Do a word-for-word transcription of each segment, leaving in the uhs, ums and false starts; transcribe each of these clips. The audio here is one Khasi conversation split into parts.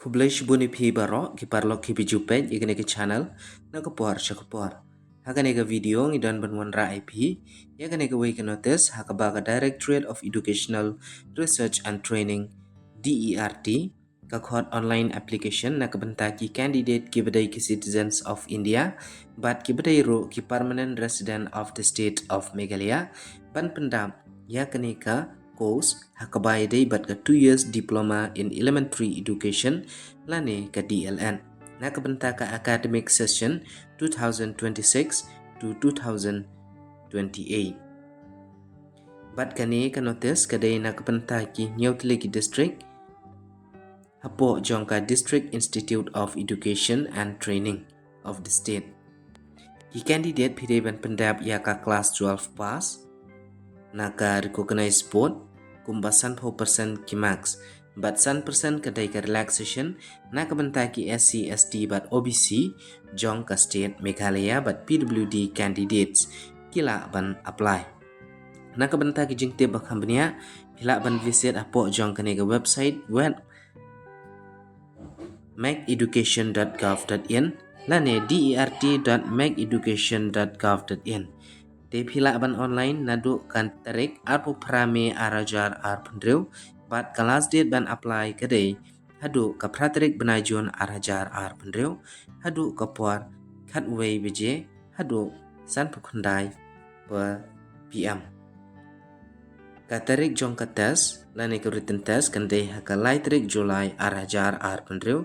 Khublei shibun ïa phi baroh ki paralok kiba ju peit ïa kane ka channel na ka por sha ka por. Ha kane ka video ngi don ban wanrah ïa phi ïa kane kawei ka notice ha kaba ka Directorate of Educational Research and Training, D E R T, ka khot online application na ka bynta ki candidate kiba dei ki citizens of India bad kiba dei ruh ki permanent resident of the state of Meghalaya ban pyndap ïa kane ka course ha kaba ïadei bad ka two years diploma in elementary education lane ka D L Ed na ka bynta ka academic session two thousand twenty-six to two thousand twenty-eight. Bad kane ka notice ka dei na ka bynta ki hynñiew tylli ki district hapoh jong ka District Institute of Education and Training of the state. Ki candidate phi dei ban pyndap ïa ka class twelve pass na ka recognized board kumba sanphew percent ki marks bad san percent ka dei ka relaxation na ka bynta ki S C, S T bad O B C jong ka state Meghalaya bad P W D candidates ki lah ban apply. Na ka bynta ki jingtip ba kham bniah phi lah ban visit hapoh jong kane ka website web megeducation dot gov dot in lane D E R T dot megeducation dot gov dot in. Te phi lah ban online naduh ka tarik arphew phra May ar hajar arphew hynriew bad ka last date ban apply ka dei haduh ka phra tarik bnai June ar hajar arphew hynriew haduh ka por khatwei baje haduh sanphew khyndai per P M. Ka tarik jong ka test lane ka written test kan dei ha ka lai tarik July ar hajar arphew hynriew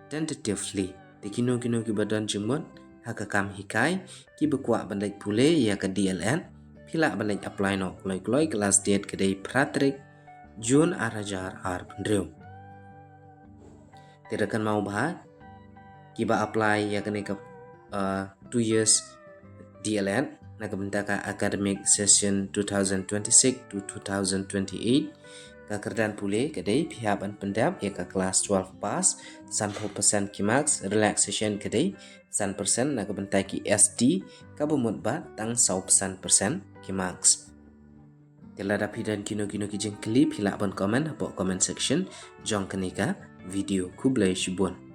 tentatively. Te kino kino kiba don jingmut ha ka kam hikai kiba kwah ban leit pule ïa ka D L Ed phi lah ban leit apply noh kloi kloi. Ka last date ka dei phra tarik June ar hajar arphew hynriew. Te da kynmaw bha kiba apply ïa kane ka, uh, two years D L Ed na ka bynta ka academic session two thousand twenty-six to two thousand twenty-eight. Ka kyrdan pule ka dei phi hap ban pyndap ïa ka class twelve pass, sanphew percent ki marks, relaxation ka dei san percent na ka bynta ki S T kaba mut ba tang saw percent ki marks. Te lada phi don kino kino ki jingkylli phi lah ban comment hapoh comment section jong kane ka video. Khublei shibun.